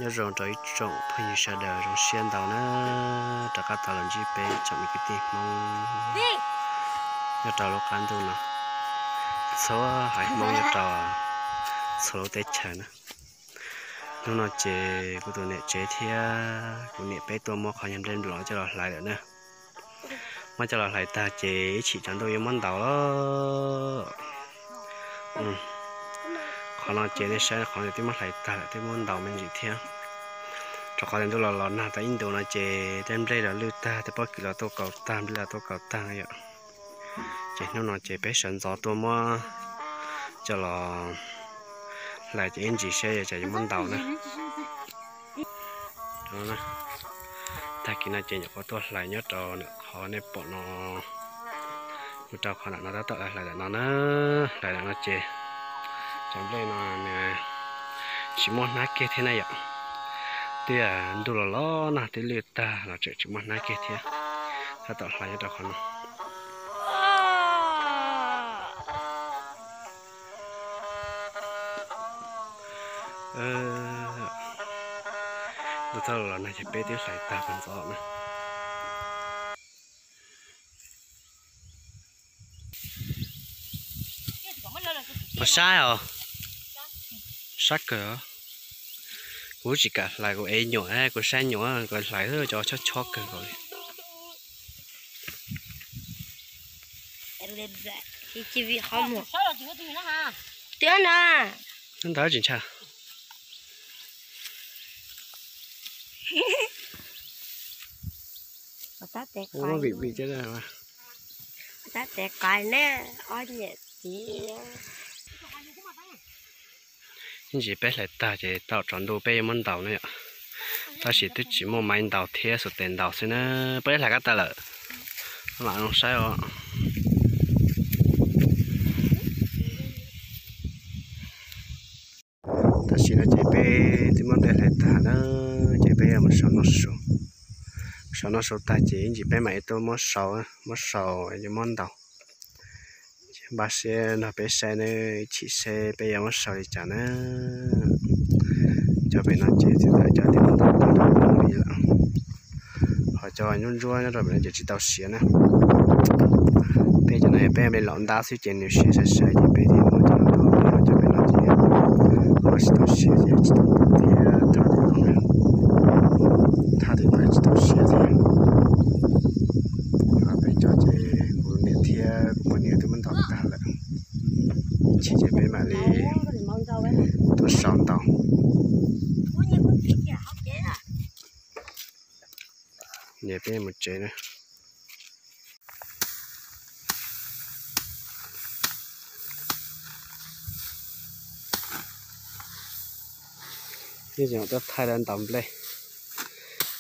Nyob zoo rau ib tsoom phooj ywg sawv daws, zoo siab ntau na rov qab tau los ntsib peb tsoom me kwv tij Hmoob nyob rau lub qab ntuj no, txhua haiv Hmoob nyob rau txhua lub teb chaws na. Hnub no ces kuv tus niam tsev thiab kuv niam peb tuaj muab qhov nyuag nplej nplom coj los hlais lawm na. Muab coj los hlais tag ces ib chim tsaus ntuj yuav muab ntaus lawm. Qhov no ces nej saib, qhov no twb muab hlais tag lawm, twb muab ntaus me ntsis thiab, rau qhov tias ntuj los los nag tau ib ntus no ces tej nplej los lwj tag, tej pob kws los tuaj kaus tag, nplej los tuaj kaus tag na yom. Ces hnub no ces peb sawv ntxov tuaj muab coj los hlais ces ib ntsis seb yog cas yuav muab ntaus na. Tag kis no ces nyuam qhuav tuaj hlais nyob rau ntawm qhov nej pom no, mus rau qhov ntawm no tab tom hlais ntawm no na. Hlais ntawm no ces cov nplej no nws tsis muaj hnab kiag thiab na yom. Twb ntuj los los nag twb lwj tag los tseem tsis muaj hnab kiag thiab. Tab tom hlais nyob rau qhov no. Ntuj txog los nag ces peb twb hlais tag pes ntxov na. Puas sab os? Sab kawg. Kuv tsis kam hlais, kuv ev nyuam, kuv saib nyuam, kuv hlais cov chob chob kawg nkaus li. Twb na. Ntawd tsis ntshai. Tab tes qais ne, ob niam txiv. Ib ntsis peb hlais tag ces tau tsaus ntuj peb yuav muab ntaus na yom. Tab sis twb tsis muaj maiv ntaus thiab, xuas tes ntaus xwb na. Peb hlais kab tag lawm, mam zoo saib os. Tam sim no ces peb twb muab nplej hlais tag na, ces peb yuav mus sau noj su. Sau noj su tag ces ib ntsis peb mam li tuaj muab sau, muab sau yuav muab ntaus. Npaj siab nrog peb saib na, ib chim seb peb yuav muab sau li cas na. Cov pem no ces txi tawm cov twb muab ntaus tag li lawm. Ho cov ntsuab ntsuab nyob rau pem no ces tsis tau siav na. Peb cov no peb ua li los ntab xwb ces nws siav sai sai ces peb thiaj muab cov no ntaus, ho cov pem no ces ho tsis tau siav ces tsis tau ntaus thiab, thaj tim no, thaj tim no tsis tau siav thiab. Ho peb cov ces kuv niam thiab kuv poj niam twb muab ntaus tag lawm. Ib chim ces peb mam li tuaj sau ntaus. Ces peb mus tsev na. Yeej tseem tuaj thaij lawv ntaus nplej.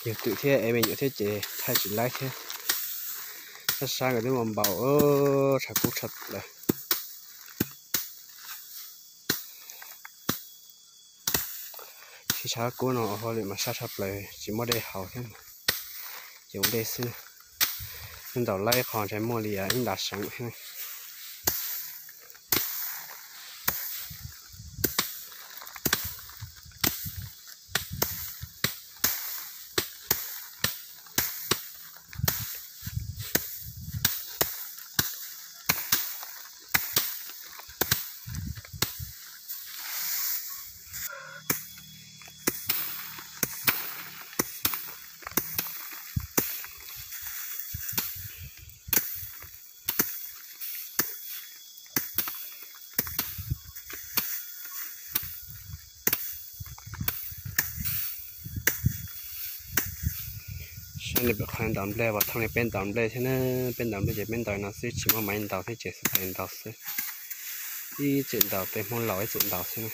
Yug twm thiab ev me nyuam thiab ces thaij tsis laib thiab. Sab sab nkawd twb muaj npaum, tshav kub tshaj plaws. Tsis tshav kub no ua hauj lwm mas sab tshaj plaws, tsis muaj dej haus thiab, ces ua dej xwb. Ntaus laib qhov ntshai muaj li ib nta seev thiab. Saib nws pem qhov ntaus nplej, puas thooj li peb ntaus nplej thiab na. Peb ntaus nplej ces peb ntaus no xwb, tsis muaj maiv ntaus thiab ces xuas tes ntaus xwb. Ib txwm ntaus, peb Hmoob laus ib txwm ntaus xwb na.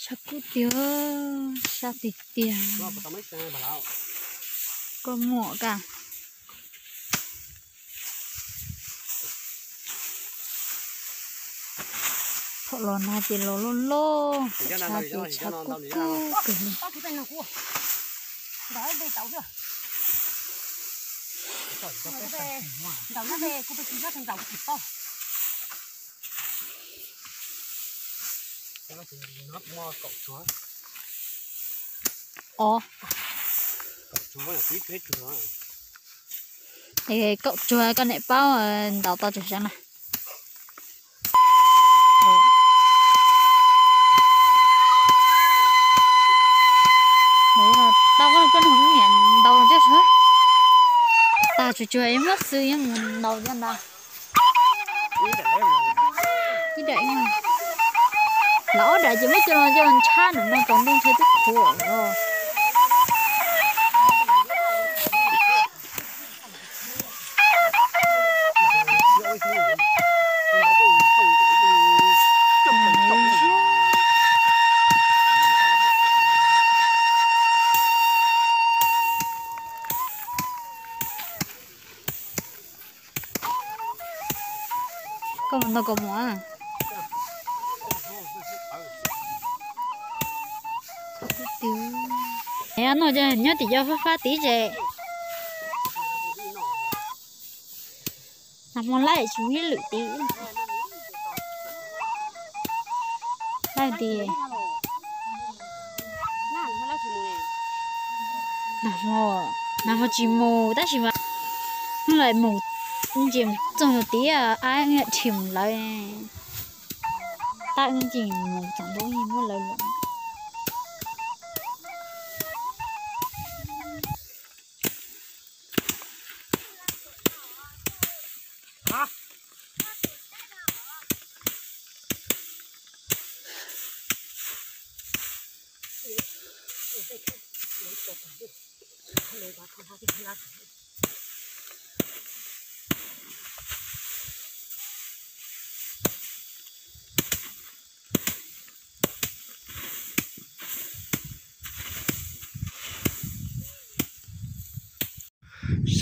Tshaj kub tiag, sab tiag tiag. Koj muam ka. Thaum los nag ces los loj loj, tshab ces tshab kub kub kawg li. Os, kaum tsuag koj niam paub ntaus tau tseem seev na. Tau koj niam ntaus cov sab tag tsuag tsuag es muab xwb yeej mus ntaus cov ntawd. Ib daim, los ob daim ces muab coj los coj los ntshab ntawm no, tos ntuj ntshe twb khuav os. Koj mus ntaus kaus mom. Noj nyob tim cov fab fab tid ces nag hmo laij tsis muaj ib lwm tid. Laij tid. Nag hmo, nag hmo tsis mus tab sis mas hnub no mus, ntsia txog tiav ab dhia mus lawv. Tab wb ntsia mus txog ntua muab lawv lawm.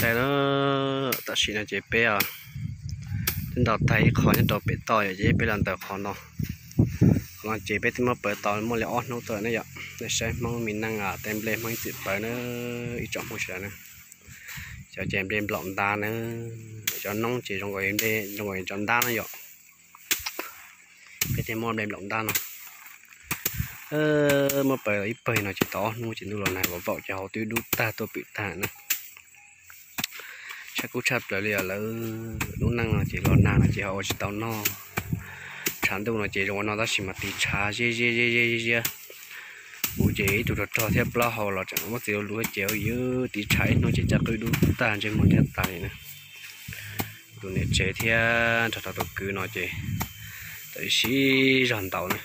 Saib na, tam sim no ces peb twb ntaus tag ib qho nyob rau pem toj yom, ces peb los ntaus qhov no. Qhov no ces peb twb muab pawv tau muaj li ob hnub tuaj ne yom. Nej saib Hmoob me neej tej nplej Hmoob ib txwm pawv na, ib tsoom Hmoob sawv daws na. Cov ces nplej nplaum ntab na, cov noob ces zoo nkaus zoo nkaus cov ntab na yom. Peb thiaj muaj nplej nplaum ntab no. Muab pawv ib pawg no ces tau ob hnub ces ntuj los nag vaum vaum ces hauv twb dub tag tuaj pwm tag na. Tshaj kub tshaj plaws li os, lawv lub neej no ces los nag no ces ho ua tsis tau noj. Tshav ntuj no ces zoo ua noj tab sis mas tiv tshav ziab ziab ziab ziab ziab. Kuv ces ib tug rog rog thiab plaub hau los tseem muab txiv lu lus ces yus tiv tshav ib hnub ces caj qwb dub tag ntsej muag thiab tas li na. Tus niam tsev thiab nrog rau tus kwv no ces tau ib sij zog ntaus na.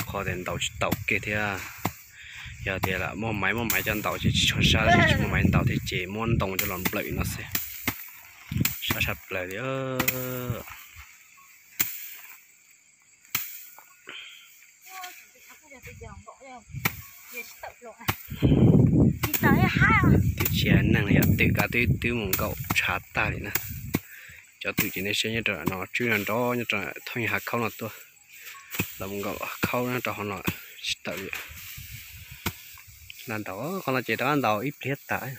Qhov tias ntaus tsis taus kiag thiab. Yog tias lam muaj maiv muaj maiv coj ntaus ces tsis tshua sab, tsis muaj maiv ntaus thiab ces muab ntoo coj los nplawm no xwb. Sab tshaj plaws li. Twb tsis hais neeg li yom, twm kav twb twb mus nkaum tshav tag li na. Cov twm ces nej saib nyob rau no tswb nrov nrov nyob rau thooj hav khaub no tuaj. Los mus nkaum khaub nyob rau hauv no tsis tawm li. Ntaus qhov no ces rov qab ntaus ib pliag tas.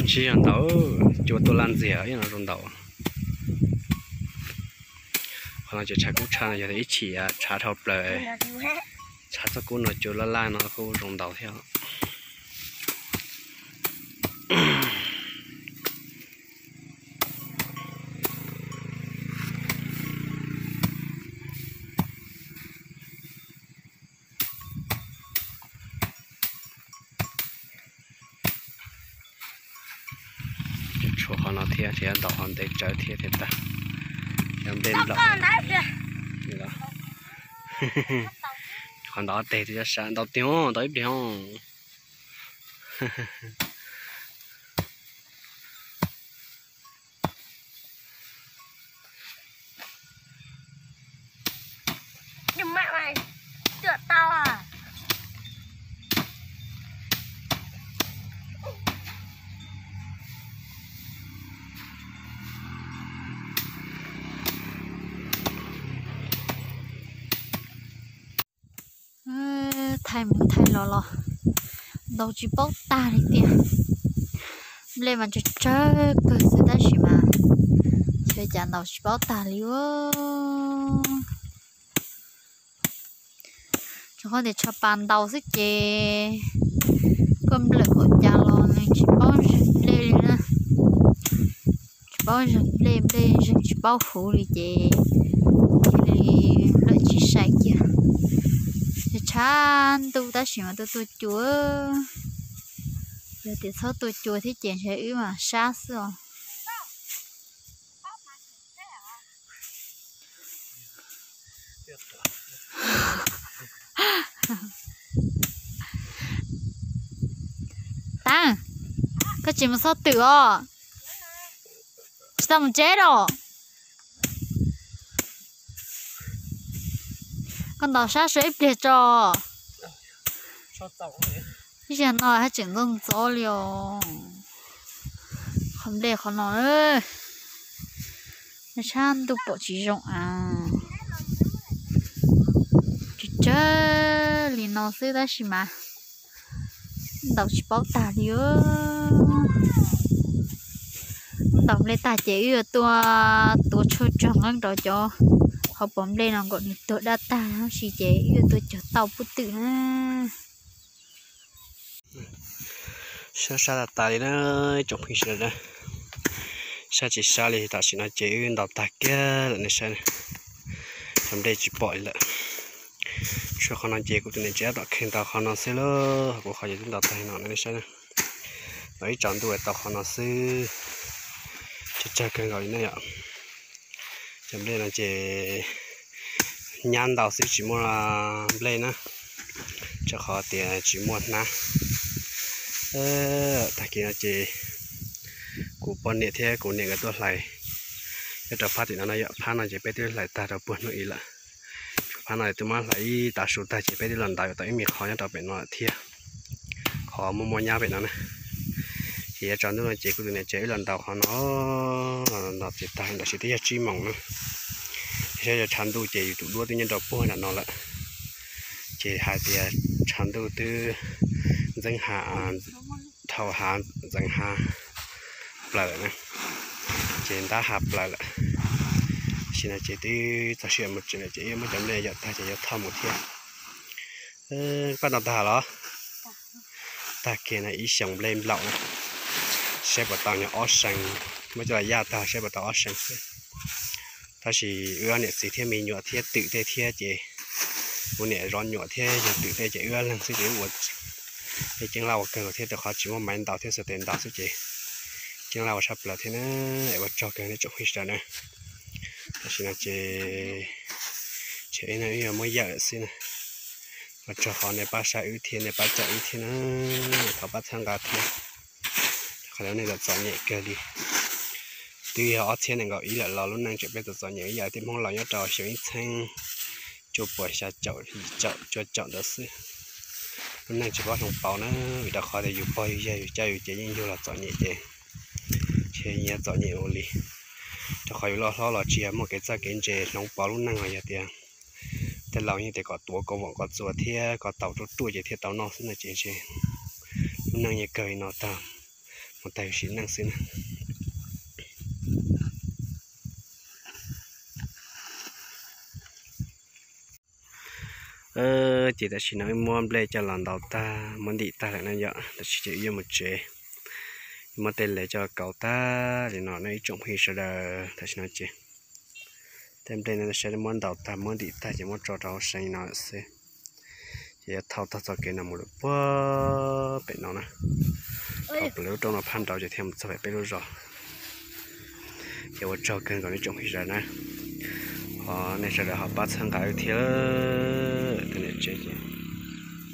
Sib zog ntaus, cua tuaj laj ntxiag ib no zoo ntaus. Qhov no ces tshav kub tshaj no yog tias ib chim tshav dhau plaws, tshav txoj kub no cua laj laj no kuj zoo ntaus thiab. Tshuav qhov no thiab ces ntaus qhov ntev tsawv thiab thiaj tag. Yog nplej nplaum, Qhov ntau teg twb sab ntau tiag, ntau ib pliag. Thaij mus thaij los los ntaus tsis paub tag li tiag. Nplej mas tsawg tsawg kawg xwb tab sis mas ntshe cas ntaus tsis paub tag li. Rau qhov tias tsho pas ntaus xwb ces koj nplawm npaum cas los nws tsis paub zeeg nplej li na. Tsis paub zeeg nplej, nplej zeeg tsis paub huv li ces thiaj li nplawm tsis sai kiag. Tshav ntuj tab sis mas tuaj tuaj cua. Yog tias txhob tuaj cua thiab ces ntshe wb mas sab xwb os. Tav, koj tsis mus txhob twm os. Tsis tau mus tsev los? Koj ntaus sab sua ib pliag tso. Ib zaug no haj tseem ntxob ntxob li os. Qhov nplej qhov no, sab ntuj pom tsis zoo a. Tsawg tsawg li no xwb tab sis mas ntaus tsis paub tag li. Ntaus nplej tag ces wb yuav tuaj tuav tshuaj tsuag nqeeb rau cov hauv paus nplej no kom nws tuag dab tag, tab sis ces wb yuav tuaj cog tauj pub twm na. Sab sab tas tas li na, tsoom phooj ywg sawv daws. Sab tsis sab li, tam sim no ces wb ntaus tag kiag lawm nej saib. Cov nplej tsis pom li lawm. Tshuav qhov no ces kuv tus niam tsev tab tom kheej tau qhov no xwb lauj, kuv qhov ces twb ntaus tag no nej saib na. Ntaus ib tsaus ntuj tau qhov no xwb. Tsawg tsawg kawg nkaus li na yom. Cov nplej no ces nyab ntaus xwb tsis muaj nplej na, rau qhov tias tsis muaj hnab. Tag kis no ces kuv poj niam thiab kuv niam nkawd tuaj hlais nyob rau phab tim no no yom, phab no ces peb twb hlais tag rau puag hnub ib lawm. Phab no twb muab hlais ib tav su tag ces peb twb los ntaus tau ib me qhov nyob rau pem no lawm thiab. Qhov muaj muaj nyab pem no na. Ces yuav tsaus ntuj no ces kuv tus niam tsev wb los ntaus qhov no, los ntaus txiv tag ntawm sis twb yog tsib moos na. Saib yog tshav ntuj ces yus tus duab twb nyob rau puag nram no lawm. Ces hais tias tshav ntuj twb ntxeeb hav, dhau hav ntxeev hav plaws lawm na, ces ntab hav plaws lawm. Tam sim no ces twb txog sij hawm mus tsev lawm ces wb muab cov nplej yawm tag ces yuav thauj mus thiab. Koj ntaus tag los? Tag kiag no ib xyoos nplej nplaum na, saib puas tau nyuag ob seev, muab coj los yaj tag saib puas tau ob seev xwb. Tab sis wb ob niam txiv thiab me nyuam thiab twm tej thiab ces kuv niam zov nyuam thiab yog twm tej ces wb ob leeg xwb ces wb ua, ceeb laj ua kawg thiab rau qhov tsis muaj maiv ntaus thiab xav tes ntaus xwb ces ceeb laj ua tshaj plaws thiab na. Es ua tsaug kawg nej tsoom phooj ywg sawv daws na. Tam sim no ces tsam ib no wb yuav muab yawm lawm xwb na. Ua tsaug qhov nej pab saib wb thiab nej pab caum wb thiab na. Thov pab txhawb nqa thiab. Qhov no nej txom txom nyem kawg li. Twb yog ob txhiab nees nkaum ib lawm los lub neej tseem peb txom txom nyem ib yam tej Hmoob laus nyob rau xyoo ib txheeb cuaj puas xya caum yim caum cuaj caum ntawd xwb. Lub neej tsis paub hloov pauv na, vim rau qhov tias yus pog yus yawg yus coj yus ces yeej yug los txom nyem ces ntshe nyias txom nyem ua li. Rau qhov yus loj hlob los tsis yog muaj kev txawj kev ntse hloov pauv lub neej los yog tias tej laus yeej tias kom tuav kom voom kom txuas thiab kom taus ruaj ruaj ces thiaj tau noj xwb no ces ntshe lub neej yeej kawg li no tag, mus tag yus sim neej xwb na. Ces tam sim no wb muab nplej coj los ntaus tag muab ntim tag lawm na yom, tam sim ces wb yuav mus tsev. Muab tej les coj los kauv tag li no na ib tsoom phooj ywg sawv daws, tam sim no ces tej nplej no saib muab ntaus tag muab ntim tag ces muab tso rau hauv seev li no lawm xwb. Ces yuav thauj tog txoj kev no mus lawm puag pem no na, thauj plaws lub roob no phab nraud ces thiaj mus txog pem peb lub zos. Ces ua tsaug kawg nkaus nej tsoom phooj ywg sawv daws na. Nej sawv daws ho pab txhawb nqa wb thiab. Tus niam tsev ces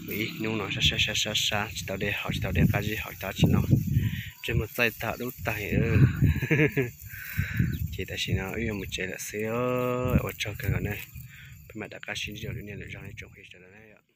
mus ib hnub no sab sab sab sab sab, tsis tau dej haus, tsis tau dej qab zib haus, tsis tau dab tsi noj, ntsej muag txaij tag dub tag. Ces tam sim no wb yuav mus tsev lawm xwb. Ua tsaug kawg nkaus na, peb mam rov qab sib ntsib dua lwm niaj lwm zaus, nej tsoom phooj ywg sawv daws na.